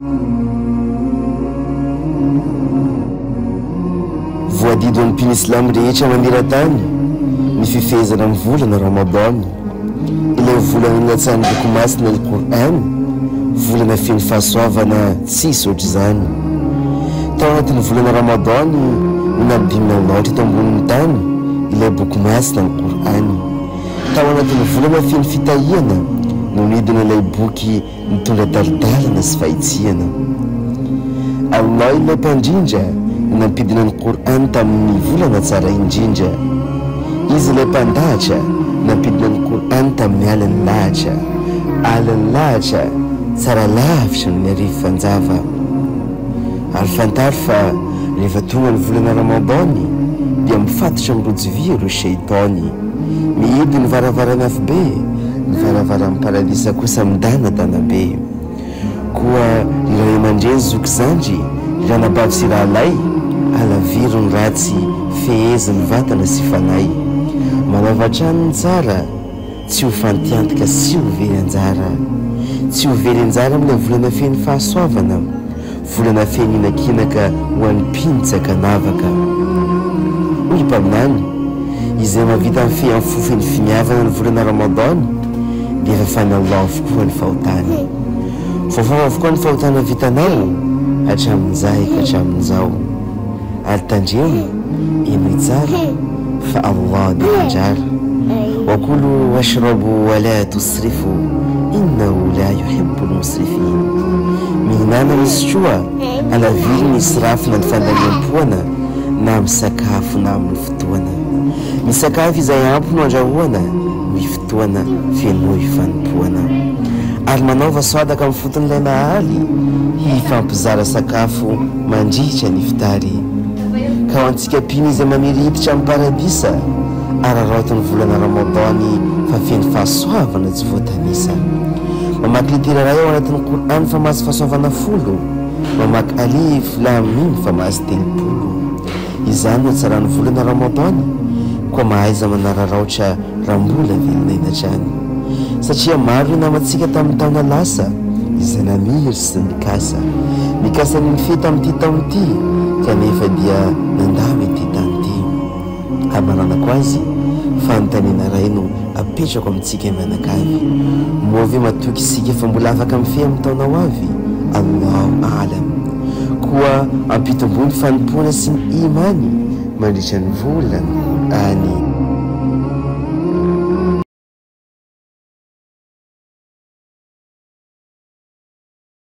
Voadidy ho an'ny mpino silamo rehetra maneran-tany ny fifehezana ny volana Ramadan, ilay volana nilatsahan'ny boky masina Al-Qur'an, volana feno fahasoavana tsisy ohatr'izany. Tao anatin'ny volana Ramadan no nampidinina Allah teto ambonin'ny tany ilay boky masina Al-Qur'an. Tao anatin'ny volana feno fitahiana no nidina ilay boky Mitondra tari-dalana sy fahitsiana. Allah ilay Mpandrindra no nampidina ny Qor'an tamin'ny volana tsara indrindra. Izy ilay Mpandahatra nampidina ny Qor'an tamin'ny alin'ny lahatra. Alin'ny lahatra tsara lavitra noho ny arivo fanjava. Ary fantaro fa rehefa tonga ny volana Ramadany dia mifatotra amin'ny rojo vy ireo Shaytany. Mihidy ny varavaran'ny afobe, ny varavaran'ny paradisa kosa midanadana be. Koa ry ray aman-dreny, zoky zandry, ry anabavy sy rahalahy, alaviro ny ratsy, fehezo ny vatana sy fanahy. Manaova hatrany ny tsara, tsy ho fantiantoka sy ho very anjara. Tsy ho very anjara amin'ilay volana feno fahasoavana. Volana feno hinakinaka ho an'ny mpino tsy ankanavaka. Hoy i Mpaminany, Izay mahavita mifehy amin'ny fo feno finiavana ny volana Ramadan dia fafan'i Allah avokoa ny fahotany. Voafafa avokoa ny fahotana vitanao hatramin'izay ka hatramin'izao. Ary tandremo, henoy tsara, fa Allah dia mandrara, Wa kulu washrabu wa la tusrifu innahu la yuhibbul musrifin. Mihinàna misotroa, alaviro ny israf na ny fandaniam-poana na amin'ny sakafo na amin'ny fotoana. Ny sakafo izay ampy no andrahoana, ny fotoana fenoy fanompoana. Ary manaova swadaka amin'ny foton'ilay Nahary hifampizara sakafo mandritra ny fitary. Ka ho antsika mpino izay maniry hiditra amin'ny paradisa, araraoty ny volana Ramadany fa feno fahasoavana tsy voatanisa. Mamaky litera iray ao anatin'ny Qur'an fa mahazo fahasoavana folo, mamaky Alif, Lam, Mim fa mahazo 30. Izany no hatsaran'ny volana Ramadany, koa mahaiza manararaotra raha mbola velon'aina hatrany. Satria maro ireo namantsika tamin'ny taona lasa izay naniry sy nikasa. Nikasa ny nifehy tamin'ity taona ity kanefa dia nandao ity tany ity. Hamaranako azy, fanontaniana iray no apetrako amintsika mianakavy, moa ve matoky isika fa mbola afaka mifehy amin'ny taona ho avy? Allahu a'lam. Koa ampitomboy ny fanompoana sy ny imany mandritra ny volan'ny Kor'any.